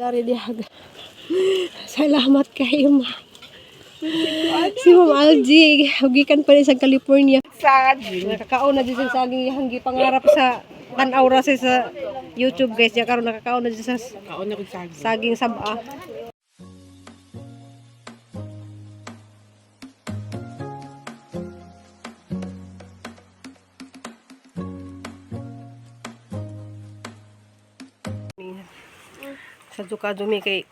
Dari diha. Salamat kayo, ma. Si Ma'am Algie, gikan pa rin sa California. Saging. Nakakaon na dyan sa saging iyang gipangarap sa tan-aw ra siya sa YouTube, guys. Diya karon nakakaon na dyan sa Kaon na kong saging. saging saba. Sa Dukadumi kay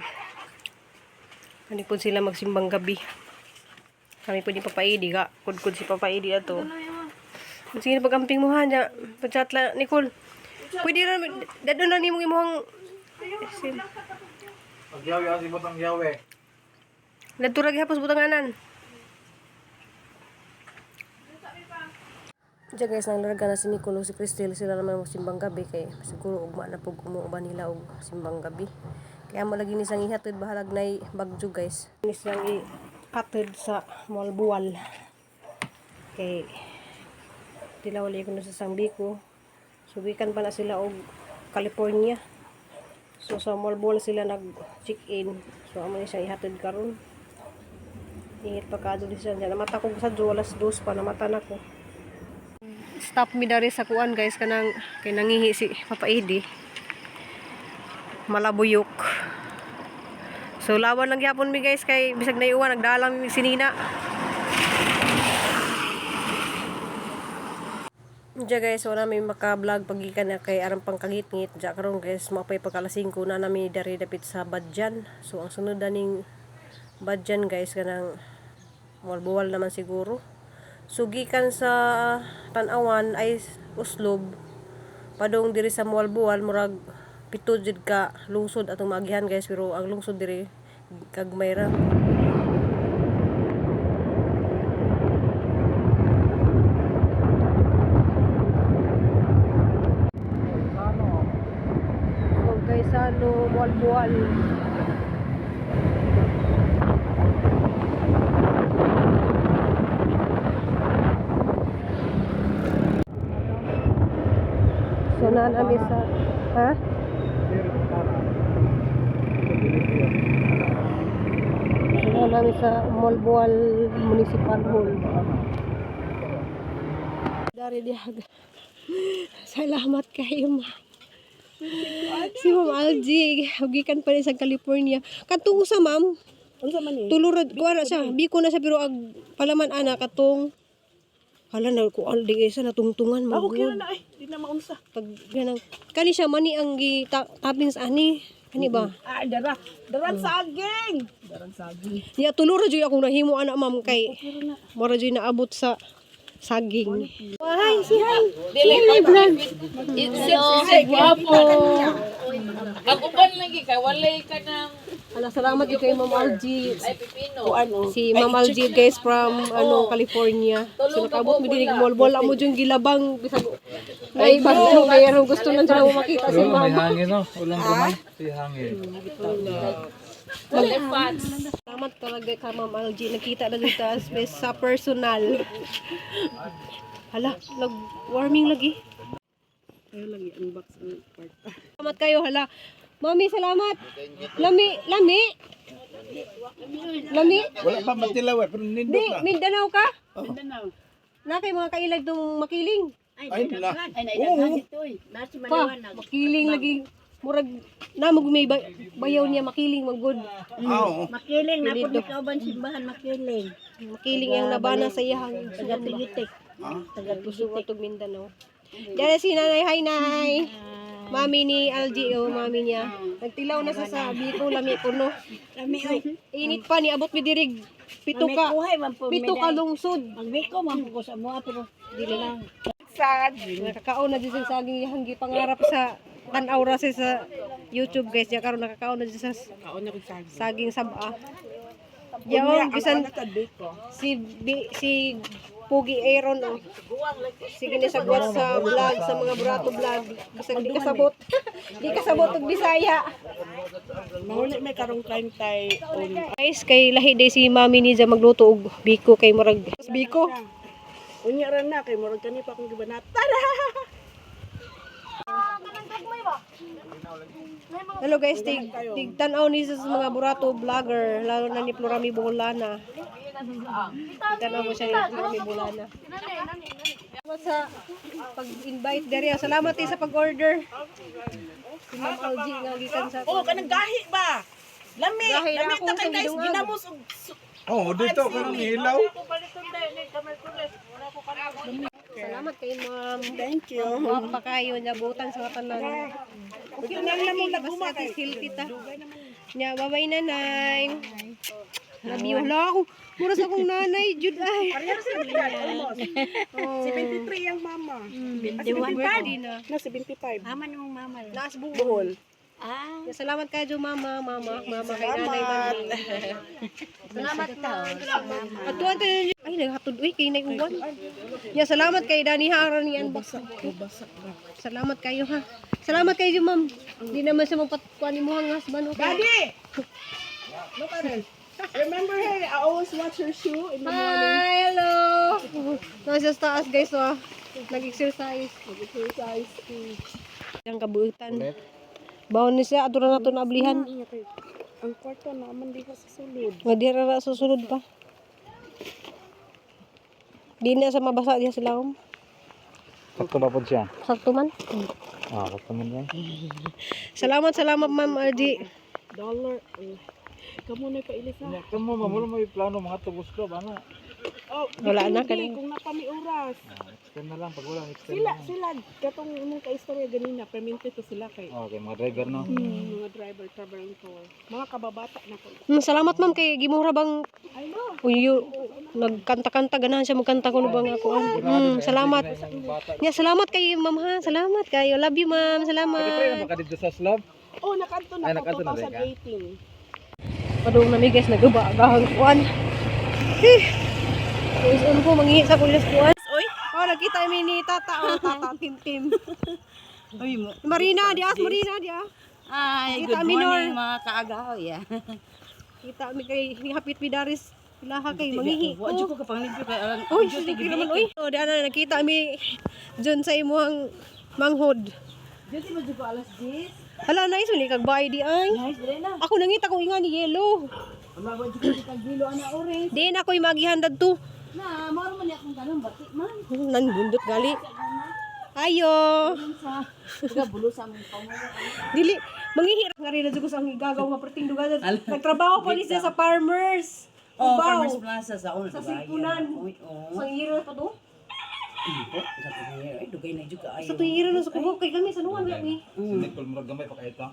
kani po sila magsimbang gabi. Kami po ni Papa Idi ka. Kudkud si Papa Idi ato. Sige na pag-amping mo ha. Diya, pag-chat la, Nicole. Pwede ra, dadon na nimo imong Pagyawe, asi butang yawe. Nagturag hapos butanganan. Diyan guys, nang larga na si Nicole o si Cristel, sila naman magsimbang gabi kay siguro ugma na pug umuuban nila og simbang gabi. Kaya mo lagi ni sang ihatid bahalag nay bagyo, guys. Ni siyang ihatid sa Malbual. Kay tilawali ko na sa Sangbiko. So gikan pa na sila og California. So sa Malbual sila nag check-in. So amo ni siyang ihatid karon. Ingat pa ka doon siya. Namata ko sa alas 2 pa namata na ko. Stop mi dari sa kuan, guys, kanang kay nangihi si Papa Edi. Malabuyok. So lawan lang gyapon mi, guys, kay bisag naiuwan nagdalang mi sinina. Diya guys, wala may maka-vlog pagikan na kay aron pang kangitngit. Diya karon guys, mapay pagka alas 5 na nami dari dapit sa Badjan. So ang sunod na ning Badjan, guys, kanang Mualbual naman siguro. So gikan sa Tan-awan ay Uslob padung diri sa Mualbual murag 7 jud ka lungsod atong maagihan, guys, pero ang lungsod diri gagmay ra. So guys, ano, Mualbual. So na nami sa, ha? So na nami sa Mualbual Municipal Hall. Dari diha. Salamat kayo, ma. Si Ma'am Algie, gikan pa rin sa California. Katong usa, ma'am, Unsa man ni? tulurad ko na siya. Biko na siya pero ag palaman ana katong hala na ko di isa natungtungan Ako kira magud. na ay, di na maunsa. Pag ganang kani siya mani ang gi tapins ani. Kani ba? Ah, dara. Daran saging. Daran saging. Ya tuluro jud akong nahimo ana, ma'am, kay mora jud naabot sa saging. Hi, si hi. Dili Hi, vlog. Hello, guwapo. Ang uban lagi kay walay ka ng Ala, salamat jud kay Ma'am Algie. ay pipino. Ano? Si Ma'am Algie, guys, from ano California. So nakabot mi dinhi Moalboal amo jud gilabang bisag na ibang kay anong gusto lang sila mo makita si Pero may Ma'am. hangin no? Ulang rumay. Si hangin. Elephants. Salamat talaga ka, Ma'am Algie. Nakita na dito sa personal. Hala, nag-warming lagi. Ayo lang i-unbox ang part. Salamat kayo, hala. Mami, salamat. Lami, lami. Lami. Wala pa matilaw eh, pero nindot Di, na. Mindanao ka? Mindanao. Na kay mga kailag dong makiling. Ay, na. Oo. Pa, makiling lagi. Murag namog may bayaw niya makiling magud. Ah, oo. Makiling, na po ni kauban simbahan makiling. Makiling ang nabana sa iyang Taga Tigitik. Taga gusto ko tug Mindanao. Diyan si Nanay, hi Nay. Mami ni Algie, oh, mami niya. Nagtilaw na sa Biko, lami ko no. Kami oy. Init pa ni abot mi dirig. Pito ka, Kuhay man po. 7 ka lungsod. Magbiko man po ko sa mua pero dili lang. Saging. Nakakaon na dyan sa saging iyang gipangarap sa tan-aw ra siya sa YouTube, guys. Diya karon nakakaon na dyan sa Kaon na kong saging. saging saba. Yaw, bisan Ang biko. si Pugi Aaron oh. Sige ni sa buhat sa vlog sa mga brato vlog. Bisag di kasabot. Di kasabot og Bisaya. Mahuli may karong time tay on. Guys, kay lahi day si Mami ni magluto og biko kay murag biko. Unya ra na kay murag kani pa akong gibanatan. Hello guys, tig tig tan-aw ni sa mga burato vlogger, lalo na ni Florami Bolana. Tig-tan-aw mo siya ni Florami Bolana. Salamat sa pag-invite diri. Salamat eh sa pag-order. Si Ma'am Algie nga gikan sa Oh, kanang gahi ba? Lami, Gahi na lami akong ta kay guys sangidungag. ginamos og Oo, dito kanang hilaw. Salamat kay Ma'am. Thank you. Guwapa kayo, nabutan sa tanan. Okay na lang mo basta at least healthy ta. Nya, babay nanay. Love you. Hala ako. Mura sa akong nanay, jud ay. Parehas sa edad, almost. Oh. 73 ang mama. 21 birthday na. Na 75. Aman mong mama. Naas buhol. Bohol. Ah, Ya, salamat kayo, mama, mama, mama kay nanay mami. Salamat, ma'am. At tuwan tayo. Ay, naghatod. Uy, kay nay uwan. Ya, salamat kay Dani ha, aron ni unbox. Salamat kayo ha. Salamat kayo, ma'am. Hindi naman siya magpatkuan ni mo ang husband. Okay. Daddy! Look at her. Remember her? I always watch her shoe in the morning. Hi, hello. Nasa sa taas guys, oh. Nag-exercise. Exercise. Ang kabuutan. Bawon ni siya, ato na nato naablihan. Ang kwarto naman di ka sa sulod. Nga di ra susunod pa. Di na sa mabasa diya sila om. Sakto ba po siya? Sakto man. Ah, sakto man yan. Salamat, salamat Ma'am RG. Dollar. Eh, Kamu na pailis ha. Kamu ma'am, wala may plano mga tubos ko ba na? Oh, Wala na, depende kanang- Kung napami oras. Extend na lang pag wala, extend Sila, na lang. sila, katong imong kaistorya ganina, permente to sila kay Okay, mga driver no. mga driver, traveling tour. Mga kababata na ko. Salamat ma'am kay gimura bang I know. uy, nagkanta-kanta ganahan siya magkanta kuno bang ako. Salamat. Ya, salamat kay ma'am ha. Salamat kayo. Love you ma'am. Try na Salamat. ba ka dito sa slope? Oh, nakanto na Ay, ko nakaadto na rin ka? 2018. Padung nami guys nagaba gahang kuan. Eh. Is ko manghihi sa kulis kuan. Oy. Oh, nagkita mi ni Tata oh, Tata Tim Tim. Uy, mo. Marina, di as Marina di ah. Ay, Kita good minor. morning mga kaagaw ya. Kita mi kay hapit mi daris ilaha kay manghihi. Wa jud ko kapanglimpyo kay alang. Uy, sige naman uy. Oh, di ana nakita mi dyan sa imuhang manghod. Jud mo jud ko alas 10. Hala, nice man kag bay di ay. Nice dili na. Ako nangita ko inga ni yellow. Wala wa jud ko kag gilo ana orange. Di na ako'y magihan dadto. Na, mao man ni akong kanon bati man. Nanbundot gali. Ayo. Sa taga bulo sa among pangulo. Dili manghihi nga rin na jud ko sa ang gagaw nga perting dugan. Nagtrabaho pa ni siya sa farmers. Oh, Ubaw. Farmers Plaza sa una. Sa Sigpunan. Uy, oh. Sa hira pa to. Po, sa tuwing ay dugay na jud kaayo. Sa tuwing hira na sa kubo kay kami sa nuwan mi. Si Nicole murag gamay pa kaita.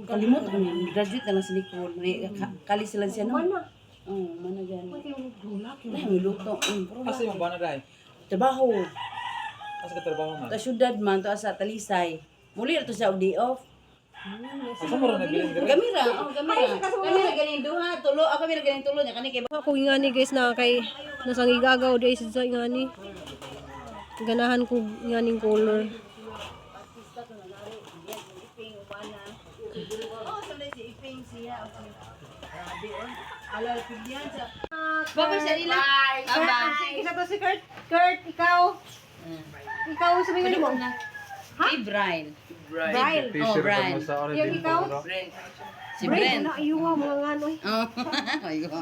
Kalimot ko ni graduate na lang si Nicole. Ni kali sila siya no. Mana. Oh, mana gani. Kay gulak. Ay, may luto. Pero Asa yung bana dai? trabaho. Asa ka trabaho man? Ta syudad man to sa Talisay. Muli ra to siya og day off. Asa mo ra nabilin diri? Gamira, oh gamira. Kami ra ganing duha, tulo, ako kami ra ganing tulo nya kani kay Ako ingani guys na kay nasang igagaw di sa ingani. Ganahan ko inganing color. Oh, sa si Iping siya. Grabe oh. Alal pigyan sa. Bye sa nila. Bye. Isa to si Kurt. Kurt, ikaw. Ikaw sabihin mo. Hey Brian. Brian. Oh, Brian. Yung ikaw? Si Brent. Na ayuha mga nganoy. Oh. Aygo.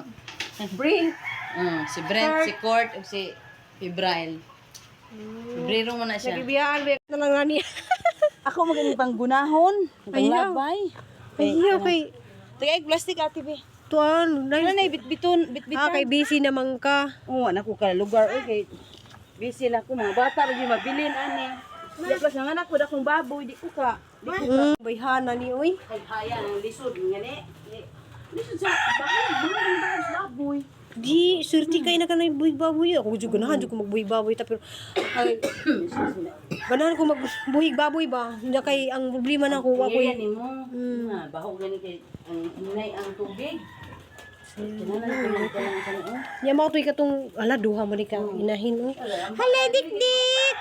Brain. Oh, si Brent, si Court ug si Febrile. Febrero man na siya. Nagibiyaan ba na lang nani. Ako maganing panggunahon, Ayaw. panglabay. Ayaw kay Tagay plastic ate be. tuan. Ano na bitbiton, bitbitan. Ah, kay busy naman ka. Oo, anak ko ka lugar oy kay busy na ko mga bata ra gyud mabilin ani. Di plus ang anak ko dakong baboy di ko ka. Di ko ka. Bayhana ni oy. Kay haya ng lisod nga ni. Lisod sa baboy, baboy, baboy. Di, surti kay na kanay buhay baboy. Ako jud ganahan jud ko magbuhi baboy ta pero ay ganahan ko magbuhi baboy ba. Hindi kay ang problema na ako ako Kaya nimo. Na baho gani kay ang inay ang tubig. Kinahanglan ko lang kanang kanang oh. Nya mao to'y katong ala duha man ni ka inahin oy. Hala dikdik.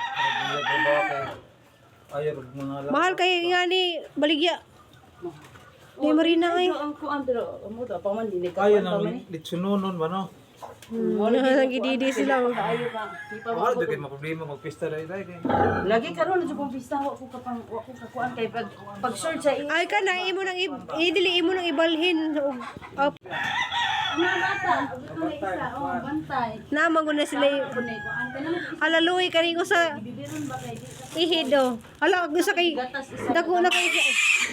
Ayaw rug mga lang. Mahal kay nga ni baligya. Ni Marina ay. Ito ang kuan pero amo to pa man dili ka Ayaw pa man. nang litsunonon ba no? Nagididi sila. Oh. Kaayo ka. Di pa Wala jud kay maproblema magpista dai dai kay. Lagi karon na jud kong pista wa ko kapang wa ko kakuan kay pag pag search sa Ay ka na imo nang idili imo nang ibalhin og up. Mga bata, ug ito na isa, oh, bantay. Naman ko na sila. Kunay ko an kanang Halaluy kani ko sa bibiron ba kay di ka ihid oh. Hala gusto kay gatas isa dako na kay.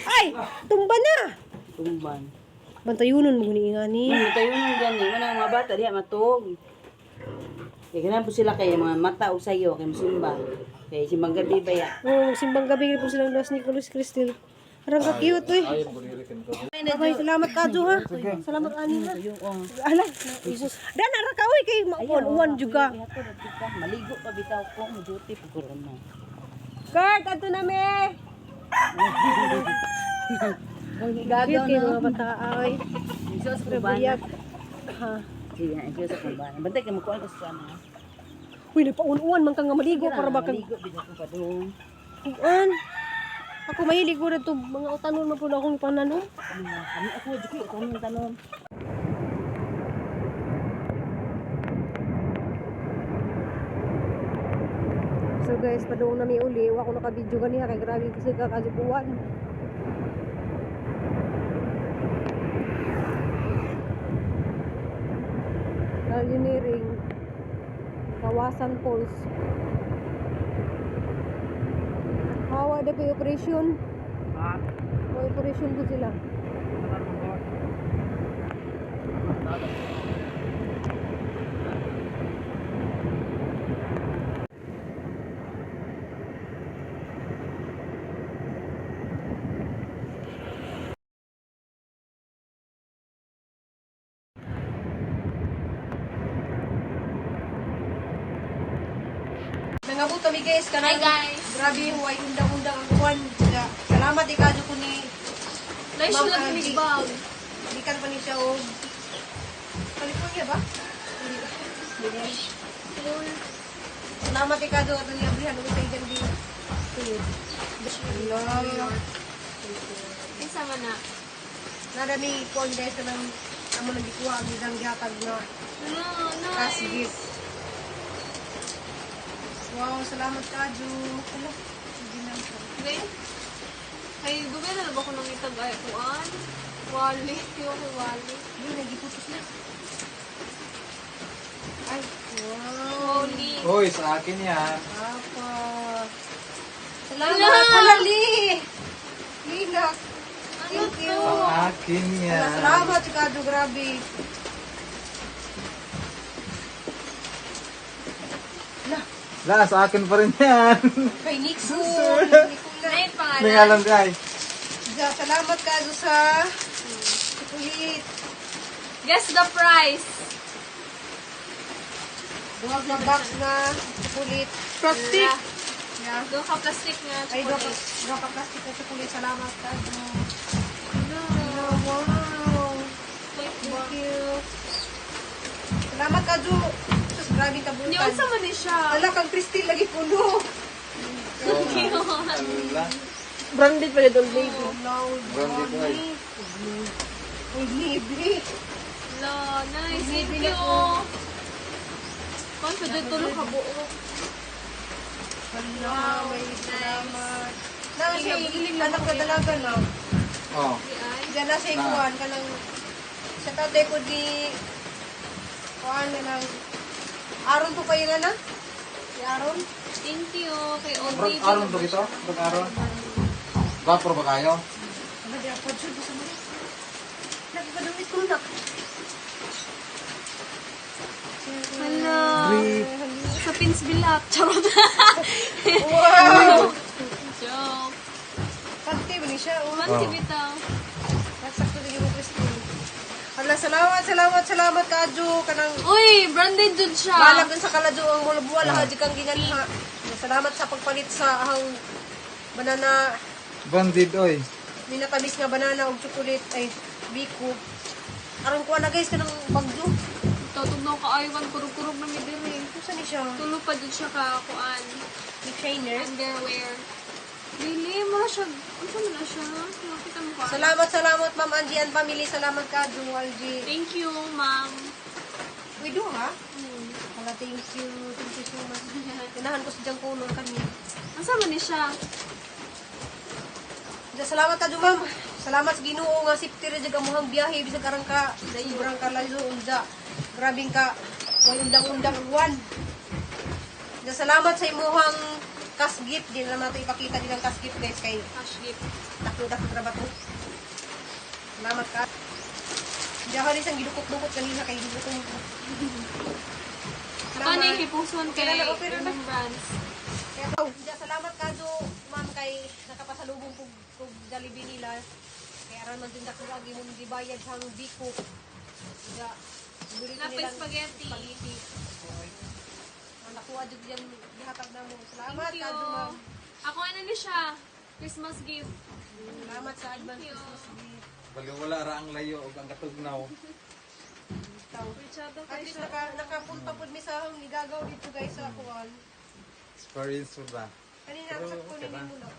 Ay, tumba na. tumban. Bantayunon mo ni ngani. Tayo nung gani, wala mga bata diha matug. Kay ganahan po sila kay mga mata og sayo kay musimba. Kay simbang gabi ba ya. Oh, simbang gabi po silang dos ni Nicolas Cristel. Parang ka cute eh. Ayaw mo diri kay. Bye, salamat kadyo ha. Salamat ani ha. Ala, Jesus. Dana ra ka oy kay mauwan juga. Maligo pa bitaw ko, mo duty pag karon na. Kurt, adto na me. Ang Cute gagaw kay na. mga bata ay. Jesus ko ba? Grabe. Ha. Sige, Jesus ko ba? Bantay kay mukuan ko sa ano. Uy, nagpaun-uwan man ka nga maligo para ba kag Maligo bitaw ko pa dong. uwan. Ako mahilig ko na to mga utanon man po na akong ipananom. Kami ako jud ko tanong tanong. So guys, padung na mi uli. Wa ko naka-video ganiha kay grabe kasi kakajukuan. Pioneering Kawasan Falls. Hawa na kay operation. May operation ko sila. Nangabot kami guys kanang Hi, guys. Grabe huway undang-undang ang kuwan. Salamat ikadyo ko ni Nice Ma'am lang Angie. ni bag. Gikan pa ni siya og California ba? Hindi. Salamat ikadyo ato ni abrihan og sa igang di. Hello. Kinsa man na? Narami kuan guys kanang amo nang gikuha ang ilang gihatag na No, cash nice. gift. Wow, salamat kadyo. Hala, hindi na siya. Wait. Ay, dugay na ba ko nang itag ay kuan? Wallet, yung ko wallet. Hindi, nagiputos na. Ay, wow. Holy. Hoy, sa akin yan. Papa. Salamat, Hala, Lee. Lina. Thank you. Sa akin yan. Salamat, Chicago. Grabe. La, sa akin pa rin yan. Kay Nico. Nico na. Ay, pangalan. May alam ay. Salamat, Kazo, sa chocolate. Guess the price. Duha ka box na chocolate. Plastic. Yeah. Doon ka plastic nga. Ay, chocolate. duha ka plastic na chocolate. Salamat, Kazo. No. Wow. Thank Thank you. Salamat, Kazo. Sus, grabe tabutan. Niyon sa man ni siya. Ala, kang Christine lagi puno. Ala. Branded pa yun, old lady. No, Branded ay. Uy, libre. Lo, nice. Thank you. Confident tulo ka buo. Wala, may salamat. Na siya anak na dalaga na. Oh. Di ay. Diyan na siya kuan ka ng sa tatay ko di kuan na ng Aron po kayo na na? Si Aron? Thank you kay old Brag lady. aron to gito? Brag aron. Gapro ba kayo? Ano di ako dyan? Gusto mo na? Nagpapadungit ko na. Hala. Sa Pins Bilak. Charot. Wow! Joke. Pante ba ni siya? Oh. Manti bitaw. Nasakto din yung Christine. Hala, salamat, salamat, salamat kadyo. Kanang Uy, branded jud siya. Balag dun sa kaladyo ang mulabuwa lahat di kang ginanha. Salamat sa pagpalit sa ahang banana, Bandid oy. minatamis nga banana ug chocolate ay biko. Aron kuha na guys kanang bagyo. Tutugnaw ka aywan kurog-kurog na mi diri. Kusa ni siya? Tulo pa jud siya ka kuan. Ni trainer. Underwear. Dili, mura siya. Unsa man na siya? Nakita mo ka? Salamat, salamat Ma'am Angie and family. Salamat ka, Angie. Thank you, ma'am. Uy, ha? Hala, thank you. Thank you so much. Ganahan ko sa diyang color kami. Asa man ni siya? Diya, salamat ka ma'am. Salamat sa Ginoo nga safety ra jud amuhang biyahe bisag arang ka sobrang ka layo unja. Grabing ka way undang-undang ang uwan. Diya, salamat sa imuhang cash gift. Di na naman ito ipakita din ang cash gift, guys, kay Cash gift. taklo-taklo na ba to? Salamat ka. Hindi ako rin siyang gidukot-dukot kanina kay gibutom ko. Ano yung hipuson kay Okay na, okay na. Remembrance. Kaya, oh, diya, salamat ka do, ma'am, kay nakapasalubong kog Jollibee nila. Kaya aron man din dako agi mong gibayad sa among biko. Diya, bili ko Napay nilang spaghetti. Spaghetti. Ang nakuha jud diyang gihatag namo. Salamat Thank ka you. do, ma'am. Ako ano ni siya? Christmas gift. Salamat sa advance Thank you. Christmas gift. Baliwala ra ang layo ug ang katugnaw. Ikaw. Richard At kay least siya. nakapunta pud mi sa ligagaw dito, guys, sa kuan. Experience mo ba? Kanina Pero sakto okay ni ra. mo no.